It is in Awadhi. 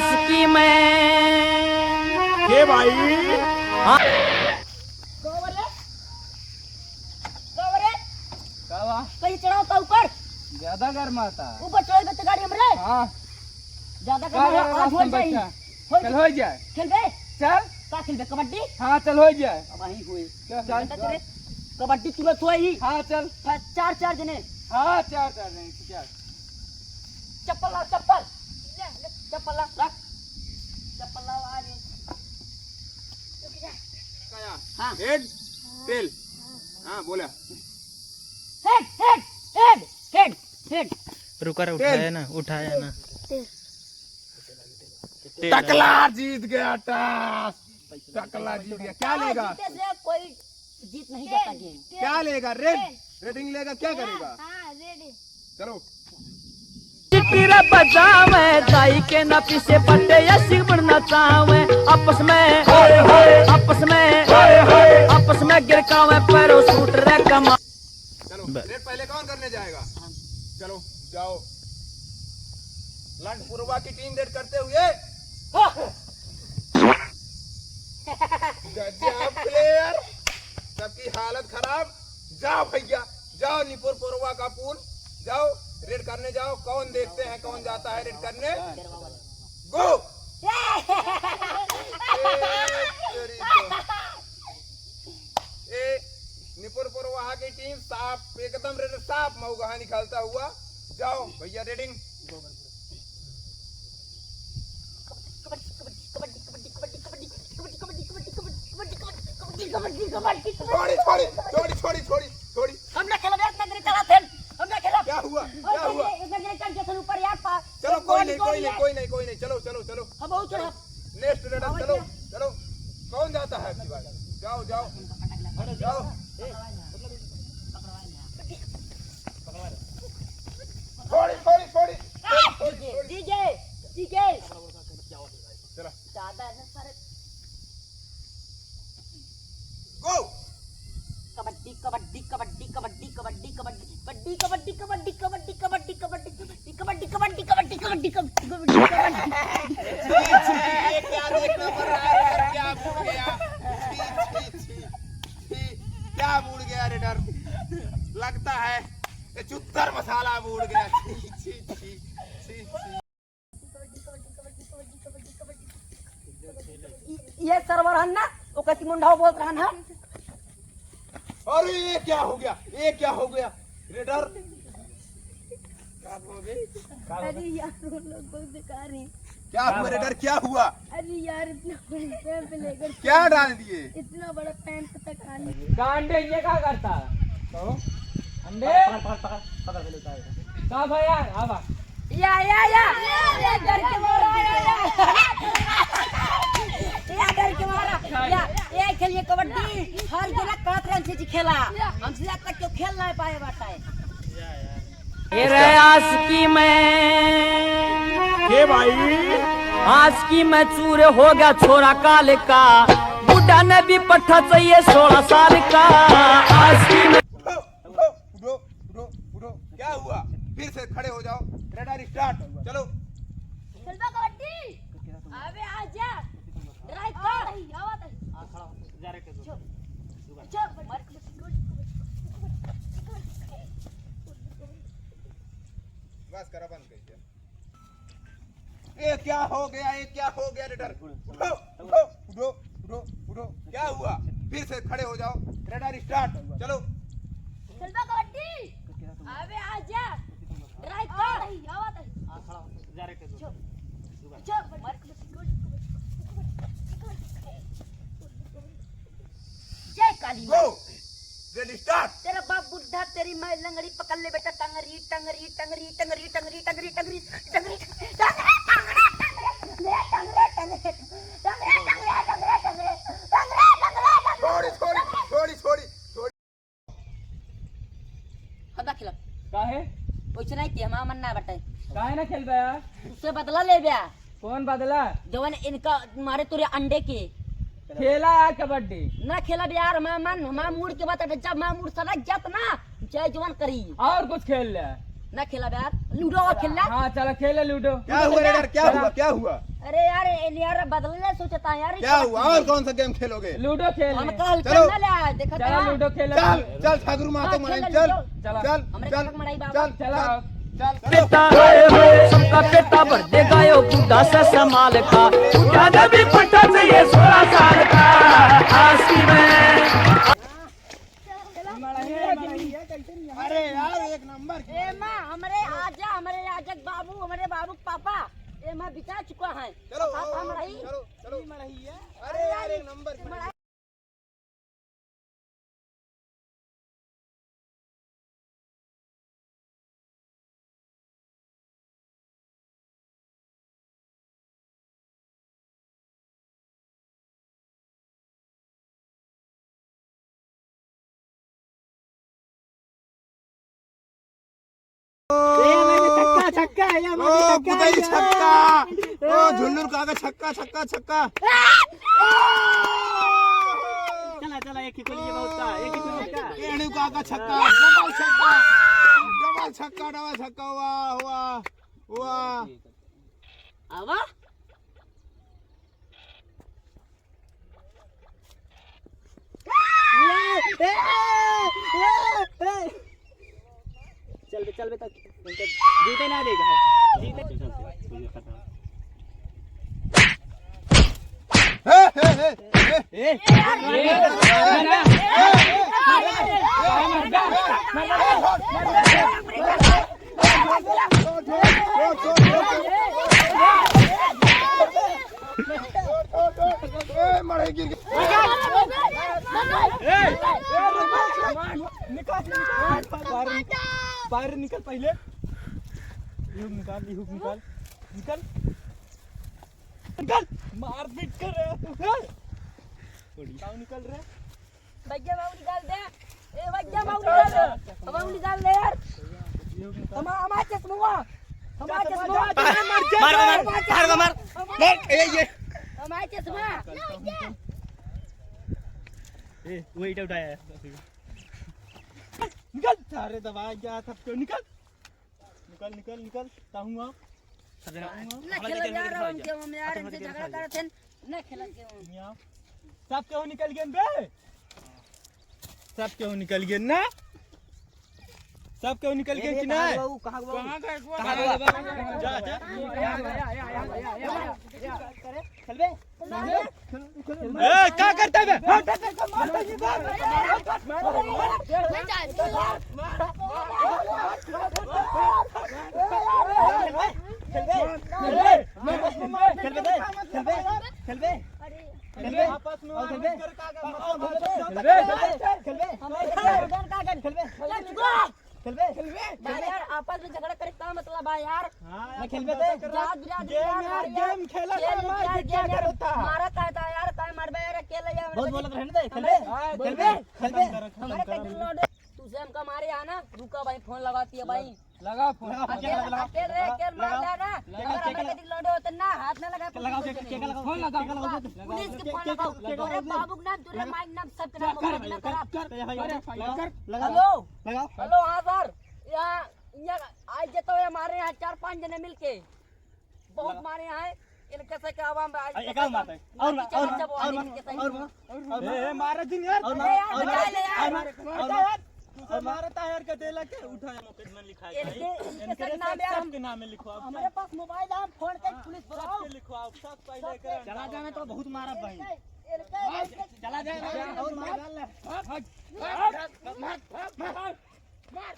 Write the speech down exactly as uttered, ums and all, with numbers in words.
की मैं। हे भाई। हाँ। का बा रे? का बा रे? का बा? कहीं चढ़ाओ का ऊपर? ज्यादा गर्म आता। ऊपर चढ़ाई बे तो गाड़ी हमरे। हाँ। ज्यादा का गर्म बा, आज रास्ता हो में जाई। बैठा? होई चल, जा। होई जाए। खेलबे? चल। का खेलबे, कबड्डी? हाँ, चल, होई जाए। अब वहीं होई। चल। चल। चल। कबड्डी तुरंत होई। हाँ, चल। हाँ, चार, चार जने। हाँ, चार, चार जने, चल। चप्पल ला, चप्पल। चप्पल ला, रख। चप्पल लाओ, आ गए। हाँ। Head, tail। हाँ, बोला। Head, head, head, head, head। रुका रे, tail। उठाया ना, उठाया ना। Tail। टकला जीत गया, टॉस। टकला जीत गया। क्या लेगा? जीते से कोई जीत नहीं जाता गेम। क्या लेगा? रेड? रेडिंग लेगा, क्या करेगा? हाँ, रेड। चलो। चिटिरा बजावे, दाई के ना पीछे पट्टे, या सिमर नचावे। आपस में, आपस में, आपस में गिरकावे, पैरों सूट रे कमा। चलो, बस। रेड पहले कौन करने जाएगा? चलो, जाओ। लंडपुरवा की टीम रेड करते हुए। गजब प्लेयर, सबकी हालत खराब। जाओ भैया, जाओ निपुर पुरवा का पूल, जाओ रेड करने जाओ। कौन देखते हैं कौन जाता है रेड करने? गो। ए, तेरी तो। ए, निपुर पुरवा की टीम साफ, एकदम रेड साफ मऊगहा निकलता हुआ। जाओ भैया, रेडिंग। छोड़ी, छोड़ी, छोड़ी, छोड़ी, छोड़ी, छोड़ी। हम ना खेलब यार, इतना देर चला थे। हम ना खेलब। क्या हुआ? और क्या हुआ? इतना देर चल के ऊपर यार पा-, चलो, कोई नहीं, कोई नहीं, कोई नहीं, कोई नहीं। चलो, चलो, चलो। हम बहुत चलो। Next रेडर, चलो, चलो। कौन जाता है अबकी बार? जाओ, जाओ। जाओ। छोड़ी, छोड़ी, छोड़ी। छोड़ी, छोड़ी, छोड़ी। जीजे, जीजे। चला। ज्यादा है ना सारे। Go। कबड्डी, कबड्डी, कबड्डी। ये क्या देखना पड़ रहा है यार, क्या बूड़ गया? छी, छी, छी, छी, क्या बूड़ गया रे डर? लगता है ये चुत्तर मसाला बूड़ गया। छी, छी, छी, छी, छी। ये सरवर हन ना, ओकर की मुंडा बोलत रहन है। अरे ये क्या हो गया, ये क्या हो गया रेडर? अरे यार, वो लोग बहुत बेकार हैं। क्या हुआ रेडर, क्या हुआ? अरे यार, इतना बड़ा पैंप लेकर क्या डाल दिए? इतना बड़ा पैंप तक आने। का अंडे ये क्या करता? तो अंडे? पकड़, पकड़, पकड़, पकड़, पहले उतार। का भाई यार, हाँ बा। या, या, या। या डर के मारा, या, या। या डर के मारा। या, या खेलिए कबड्डी। हर जना कहत रहे हमसे जी खेला। हमसे आज तक क्यों खेल नहीं पाए बाटा है। ये रे आशिकी में। के भाई? आशिकी में चूर हो गया छोरा काल का। बुढ़ा ने भी पट्ठा चाहिए सोलह साल का। आशिकी में। उठो, उठो, उठो, उठो, उठो। क्या हुआ? फिर से खड़े हो जाओ। रेडर start। चलो। खेलबा कबड्डी। अबे आजा। ट्राई कर। क्या बात है? चुप। चुप। बस करा बंद कर दिया। ए, क्या हो गया, ए, क्या हो गया रेडर? उठो, उठो, उठो, उठो, उठो। क्या हुआ? फिर से खड़े हो जाओ। रेडर start। चलो। खेलबा कबड्डी। अबे आजा। ट्राई कर। क्या बात है? चुप। चुप। जय काली माँ। Go। Ready, start। तेरा बाप बुढ़ा, तेरी माँ लंगड़ी, पकड़ ले बेटा टंगरी, टंगरी, टंगरी। छोड़ी, छोड़ी, छोड़ी, छोड़ी, छोड़ी। हम ना खेलब। काहे? वैसे नहीं कि हमारा मन ना बटे। काहे ना खेलबे यार? उससे बदला लेबे। कौन बदला? जवन इनका मारे तोरे अंडे के। खेला यार कबड्डी। ना खेलब यार, हमारा मन, हमारा मूड के बात है, जब हमारा मूड सनक जात ना, चाहे जवन करी। और कुछ खेल ले। ना खेला बे यार, लूडो खेल ले। हाँ, चला खेल ले लूडो। क्या हुआ रे यार, क्या हुआ, क्या हुआ? अरे यार, ए यार, बदलने सोचता है यार, क्या हुआ? और कौन सा गेम खेलोगे? लूडो खेल ले। हम कल चलो। चलना ले, देखा चला था। लूडो खेल ले। चल, चल, ठाकुर माँ हाँ, तो खेल मनाई, ले चल, लूडो। चला। चल, हमरे चल, कनक मनाई बाबा। चल, चला। चल, चल, चलो। पेटा है वो, सबका पेटा भर देगा यो बूढ़ा सा समाल का। बूढ़ा ने भी पट्टा चाहिए सोलह साल का। आस्ती में। अरे यार, एक नंबर की। ए माँ, हमरे आजा, हमरे आजा बाबू, हमरे बाबू के पापा। ए माँ, बिका चुका है। चलो, पापा, हम रही। चलो, चलो। अरे यार, एक नंबर की। ए, हमारे छक्का, छक्का, ए, हमारे ओ, छक्का, बुदई ए। छक्का। ओ, झुन्नूर काका छक्का, छक्का, छक्का। चला, चला, एक ही गोली बहुत का, एक ही गोली का। एड़ू काका छक्का, डबल छक्का, डबल छक्का, डबल छक्का, वाह, वाह, वाह। आवा। चल बे, चल बे, तक जीते ना देगा, जीते। ए, ए, ए, ए। ए, ए, मड़ई गिर गया। ए, ए, निकाल, निकाल, बाहर निकाल, बाहर निकल पहले। ये हुक निकाल, ये हुक निकाल, निकल, निकल, मारपीट कर रहे हो। ताऊ निकल रहे। भैया, बाबू निकाल दे। ए, भैया, बाबू निकाल दे। बाबू निकाल दे यार। हमा-, हमारा चश्मा। हमारा चश्मा। मार, मार, मार, मार, मार। मार, ए, ये। हमारा चश्मा। ए, वो ईटा उठाया है। निकल, सारे दबा गया, सब क्यों निकल? निकल, निकल, निकल, ताहू आओ। सब जना, ताहू आओ। ना खेलो यार, हम क्यों, हम यार, इनसे झगड़ा करत हैं, ना खेलत क्यों? यहाँ आओ। सब क्यों निकल गए बे? सब क्यों निकल गए ना? सब क्यों निकल गए कि ना? कहाँ गए? कहाँ गए? जा, जा। खेलबे? ए, का करता है बे? खेलबे? खेलबे? खेलबे? खेलबे? आपस में खेलबे? खेलबे? खेलबे? खेलबे? खेलबे? खेलबे? भाई यार, आपस में झगड़ा करे का मतलब बा यार? हाँ, ना खेलबे ते? जात बिरात गेम यार, यार, गेम खेला खेल था, मार यार, के क्या गेम यार, करता? मारा का था यार, का मारबे यार, अकेले यार, बहुत बोलत रहे ना ते, खेलबे? हाँ, खेलबे? खेलबे? खत्म करो, खत्म करो। तुझे हमका मारे यहाँ ना, रुका भाई, फोन लगाती है भाई। लगा फोन। लगा फोन, अकेले, लगा, लगा। अकेले, अकेले मार ले ना। लगा, अगर लगा, हमें लगा। कभी लौंडे होते ना, हाथ ना लगा, लगा, पुलिस के लगा, फोन लगा। फोन लगा, लगा, लगा। अरे बाबू के नाम, तोरे माई के नाम, सबके नाम कर, कर, कर। लगा। हेलो। लगा। हेलो, हाँ सर, यहाँ, यहाँ आज जतो है हमारे यहाँ चार पाँच जने मिलके बहुत मारे हैं, इनके से क्या हुआ, हम आज एक और मारता है। और मार, और मार, और मार, इनके से और मार, और मार। ए, ए, मार दिन यार। और मार, अरे यार, और मार, बचा ले यार। और मार, और मार। तू से मारता है यार, के देला के उठा है, मुकदमा लिखा है। इनके, इनके इनके सब नाम यार, सबके नाम में लिखवाओ। हमारे पास मोबाइल है, हम फोन के पुलिस बुलाओ। सबके लिखवाओ, सब पहले सबके। चला जाए तो बहुत मारा भाई। इनके, इनके, चला जाए और मार डाल ले। भाग, भाग, भाग, भाग, भाग, भाग।